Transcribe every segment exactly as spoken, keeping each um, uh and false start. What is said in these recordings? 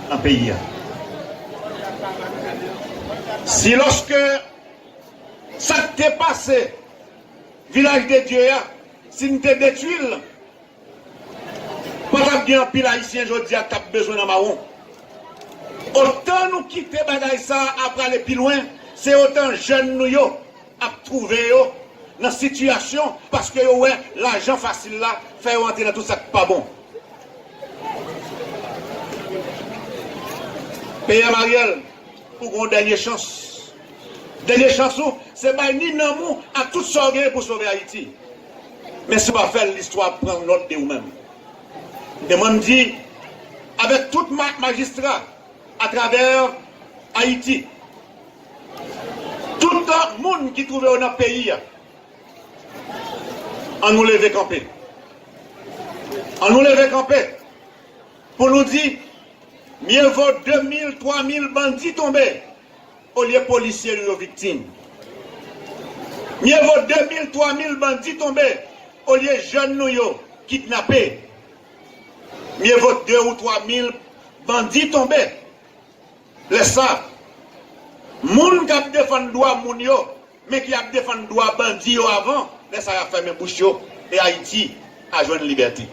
Nan peyi a. Si lòske sa k te pase Vilaj de Dye a, si n te detwi l, pa t ap gen anpil Ayisyen jodi a k t ap bezwen nan mawon. Otan nou kite bagay sa a prale pi lwen, se otan jèn nou yo ap twouve yo nan sitiyasyon paske yo wè lajan fasil la fè yo antre nan tout sa k pa bon. P M Ariel, ou gen yon dènye chans. Dènye chans ou, se bay ni nanm ou ak tout sa w genyen pou sove Ayiti. Men si w pa fè l, listwa ap pran nòt de ou menm. E mwen m di, avèk tout ma-, majistra atravè Ayiti, tout moun ki twouve yo nan peyi a, ann nou leve kanpe. Ann nou leve kanpe pou nou di, mye vo de mil, twa mil bandi tonbe, olye polisye nou yo viktim. Mye vo de mil, twa mil bandi tonbe, olye jèn nou yo kidnape. Mye vo de ou twa mil bandi tonbe. Lè sa, moun k ap defann dwa moun yo, men ki ap defann dwa bandi yo avan, lè sa y ap fèmen bouch yo, e Ayiti a jwenn libète.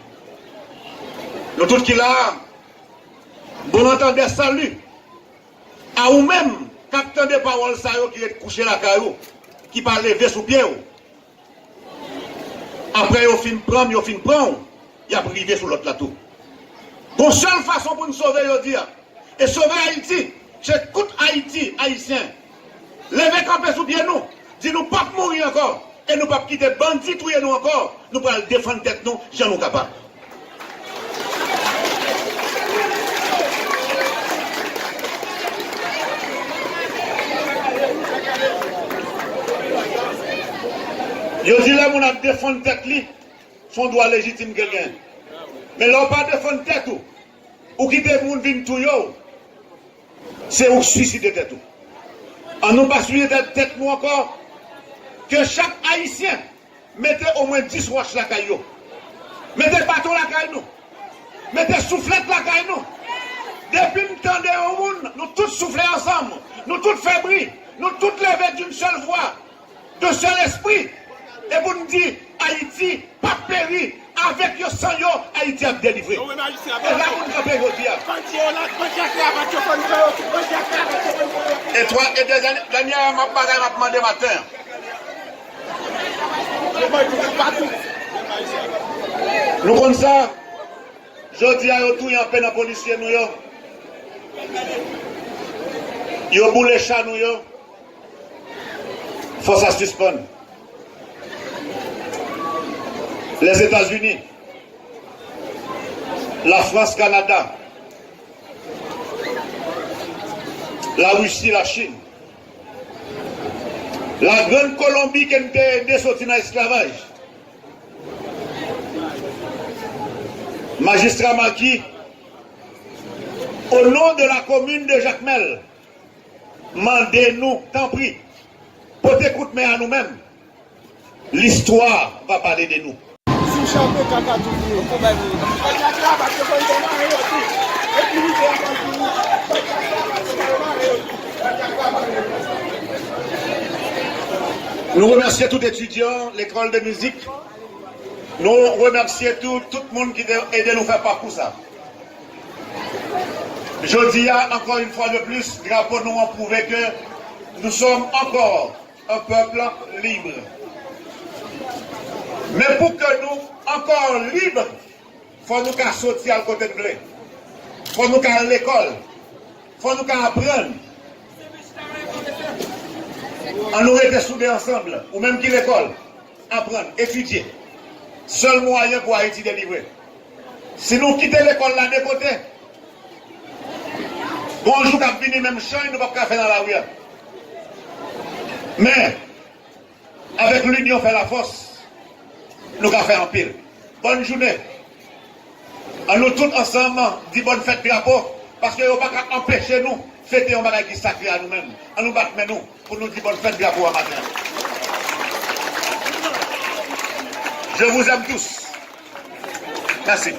Nou tout ki la a, bon antandè sali a ou menm k ap tande pawòl sa yo ki ret kouche lakay ou, ki pa leve sou pye w. Apre yo fin pran m, yo fin pran w, y ap rive sou lòt la tou. Gon sèl fason pou n sove jodi a, e sove Ayiti, se tout Ayiti, Ayisyen, leve kanpe sou pye nou, di nou p ap mouri ankò, e nou p ap kite bandi touye nou ankò, nou pral defann tèt nou jan nou kapab. Yo di lè moun ap defann tèt li, se yon dwa lejitim ke l gen. Men lè w pa defann tèt ou, ou kite moun vin touye w, se ou k swiside tèt ou. Ann nou pa swiside tèt, tèt nou ankò. Ke chak Ayisyen mete omwen dis wòch lakay yo. Mete baton lakay nou. Mete souflèt lakay nou. Depi m tande yon moun, nou tout soufle ansanm. Nou tout fè bri. Nou tout leve d'une seule voix, d'un seul esprit. E pou n di, Ayiti p ap peri. Avèk yo, san yo, Ayiti ap delivre. E la pou n kanpe jodi a. E twa, e dènyè, dènyè m ap bagay, m ap mande maten an. Nou konn sa, jodi a yo touye anpil nan polisye nou yo. Yo boule cha nou yo. Fò sa sispann. Lèzetazini, Lafrans, Kanada, Larisi, Lachin, Lagrand Kolonbi ke n te ede soti nan esklavaj. Majistra Marquis, au nom de la commune de Jacmel, mande nou, tanpri, pote kout men a nou menm. L'histoire va parler de nous. Si w chape, kaka toujou. Nou remèsye tout etidyan lekòl de mizik. Nou remèsye tou tout moun ki te ede nou fè pakou sa. Jodi a, encore une fois de plus, drapo nou an pwouve ke nous sommes encore un peuple libre. Men pou ke nou ankò lib, fò nou ka soti al kote n vle. Fò nou ka al lekòl. Fò nou ka aprann. Ann nou rete soude ansanm. Ou menm ki lekòl, aprann, etidye. Sèl mwayen pou Ayiti delivre. Si nou kite lekòl la de kote, gon jou k ap vini menm chay nou p ap ka fè nan lari a. Men, avèk linyon fè lafòs, nou ka fè anpil. Bòn jounen. Ann nou tout ansanm di bòn fèt drapo, paske yo pa ka anpeche nou fete yon bagay ki sakre a nou menm. Ann nou bat men nou pou nou di bòn fèt drapo a maten an. Je vous aime tous. Merci.